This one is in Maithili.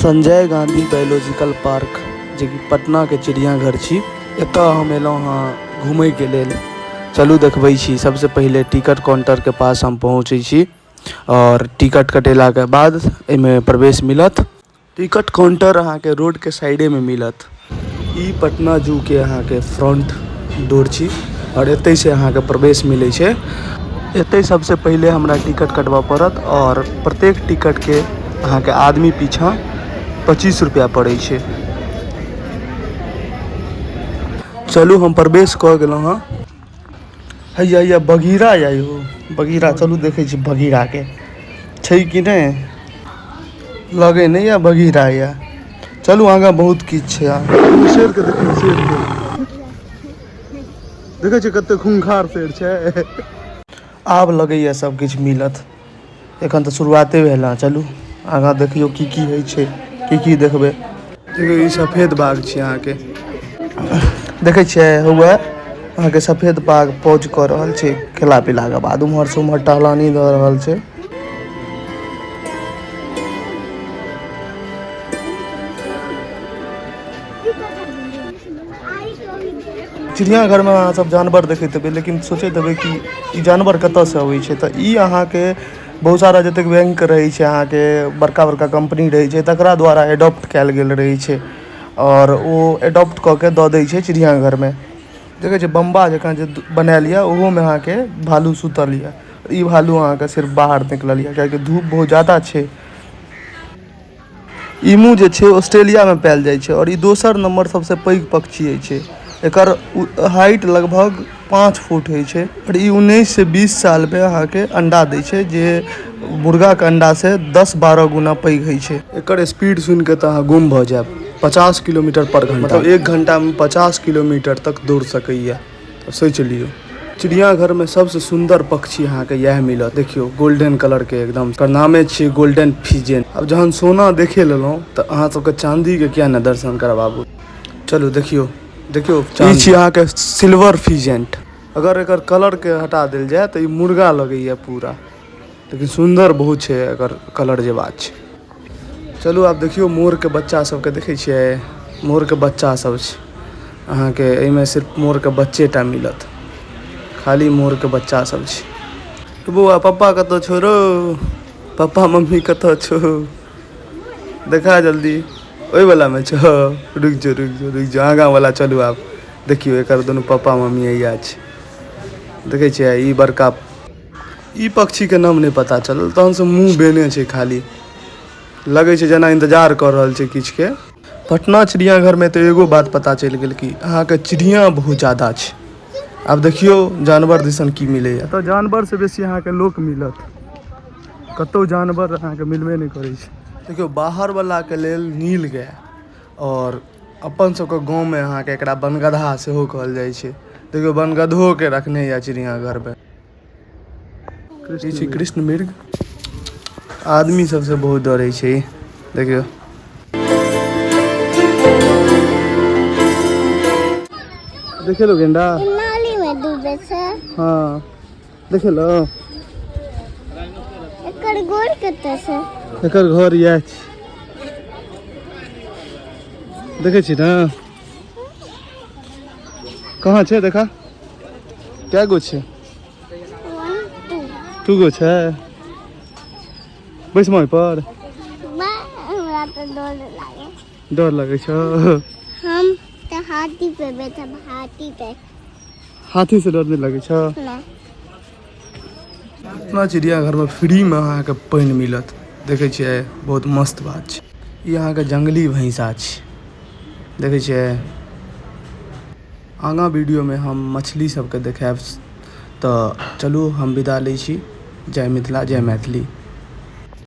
संजय गांधी बायोलॉजिकल पार्क जेकि पटनाके चिड़ियाघर छी। एतऽ हम एलहुँ हँ घुमैके लेल। चलू देखबै छी। सबसँ पहिले टिकट काउंटरके पास हम पहुँचै छी आओर टिकट कटेलाके बाद एहिमे प्रवेश मिलत। टिकट काउंटर अहाँके रोडके साइडेमे मिलत। ई पटना जूके अहाँके फ्रंट डोर छी आओर एतहिसँ अहाँके प्रवेश मिलै छै। एतहि सबसँ पहिले हमरा टिकट कटबऽ पड़त आओर प्रत्येक टिकटके अहाँके आदमी पीछा 25 रुपैआ पड़ै छै। चलू हम प्रवेश कऽ गेलहुँ हँ। हैया हैया बगीरा या यौ बगीरा, चलू देखै छी बगीराके छै कि नहि। लगे नहि या बगीरा या। चलू आगाँ बहुत किछु छै। शेरके देखियौ, शेरके देखै छियै कते खूंखार शेर छै। आब लगैया सब किछु मिलत, एखन तऽ शुरुआते भेल हँ। चलू आगाँ देखियौ की की होइ छै, की की देखबै। देखियौ ई सफेद बाघ छै, अहाँके देखै छियै हुए अहाँके सफेद बाघ पौज कऽ रहल छै। खेला पीलाके बाद उम्हर से उम्हर टहलानी दऽ रहल छै। चिड़ियाघरमे अहाँ सब जानवर देखैत हेबै, लेकिन सोचैत हेबै कि ई जानवर कतऽसँ अबै छै। तऽ ई अहाँके बहुत सारा जतेक बैंक रहै छै, अहाँके बड़का बड़का कम्पनी रहै छै, तकरा द्वारा एडॉप्ट कयल गेल रहै छै आओर ओ एडॉप्ट कऽ के दऽ दै छै चिड़ियाघरमे। देखै छियै बम्बा जकाँ जे बनायल यऽ, ओहोमे अहाँके भालू सुतल यऽ। ई भालू अहाँके सिर्फ बाहर निकलल यऽ कियाकि धूप बहुत ज्यादा छै। ईमू जे छै ऑस्ट्रेलियामे पायल जाइ छै आओर ई दोसर नम्बर सबसँ पैघ पक्षी होइ छै। एकर हाइट लगभग 5 फुट होइ छै आओर ई 19 से 20 सालमे अहाँके अंडा दै छै, जे मुर्गाके अंडासँ 10-12 गुना पैघ होइ छै। एकर स्पीड सुनिके तऽ अहाँ गुम भऽ जायब। 50 किलोमीटर पर घंटा, मतलब 1 घंटामे 50 किलोमीटर तक दौड़ सकैए। सोचि लियौ, चिड़ियाघरमे सबसँ सुन्दर पक्षी अहाँके इएह मिलत। देखियौ गोल्डन कलरके एकदम, एकर नामे छियै गोल्डन फिजन। आब जहन सोना देखे लेलहुँ तऽ अहाँ सबके चाँदीके किया नहि दर्शन करबाबू। चलू देखियौ, देखियौ ई छी अहाँके सिल्वर फिजेंट। अगर एकर कलरके हटा देल जाय तऽ ई मुर्गा लगैए पूरा, लेकिन सुन्दर बहुत छै एकर कलर जे बात छै। चलू आब देखियौ मोरके बच्चा सबके देखै छियै, मोरके बच्चा सब छै अहाँके। एहिमे सिर्फ मोरके बच्चे टा मिलत, खाली मोरके बच्चा सब छै। बौआ पप्पा कतऽ छौ रौ? पप्पा मम्मी कतऽ छौ? देखा जल्दी। ओहि वलामे छौ? रुकि जो रुकि जो रुकि जो, आगाँ वला। चलू आब देखियौ एकर दुनू पप्पा मम्मी हैया छै। देखै छियै ई बड़का ई पक्षीके नाम नहि पता चलल, तहनसँ मुँह बेने छै, खाली लगै छै जेना इन्तजार कऽ रहल छै किछुके। पटना चिड़ियाघरमे तऽ एगो बात पता चलि गेल कि अहाँके चिड़िया बहुत ज्यादा छै। आब देखियौ जानवर दिसन की मिलैए। तऽ जानवरसँ बेसी अहाँके लोक मिलत, कतहु जानवर अहाँके मिलबे नहि करै छै। देखियौ बाहरवलाके लेल नील गाय आओर अपन सबके गाँवमे अहाँके एकरा बनगदहा सेहो कहल जाइ छै। देखियौ बनगदहोके रखने यऽ चिड़ियाघरमे। ई छै कृष्ण मृग, आदमी सबसँ बहुत डरै छै। देखियौ देखेलो गेंडा नाली में डूबे छै। हाँ देखेलो। एकर गोर कतऽ छै? एकर घर इएह छै, देखै छी ने कहाँ छै। देखा कै गो छै? 1 2। 2 गो छै। बैसमा पर। हमरा तऽ डर लागे। डर लगै छौ? हम तऽ हाथी पे बैठब, हाथी पे। हाथी से डर नहि लगै छौ? नहि। अपना चिड़ियाघरमे फ्रीमे अहाँके पानि मिलत, देखै छियै बहुत मस्त बात छै। ई अहाँके जंगली भैंसा छै, देखै छियै। आगाँ वीडियोमे हम मछली सबके देखायब। तऽ चलू हम विदा लै छी। जय मिथिला, जय मैथिली।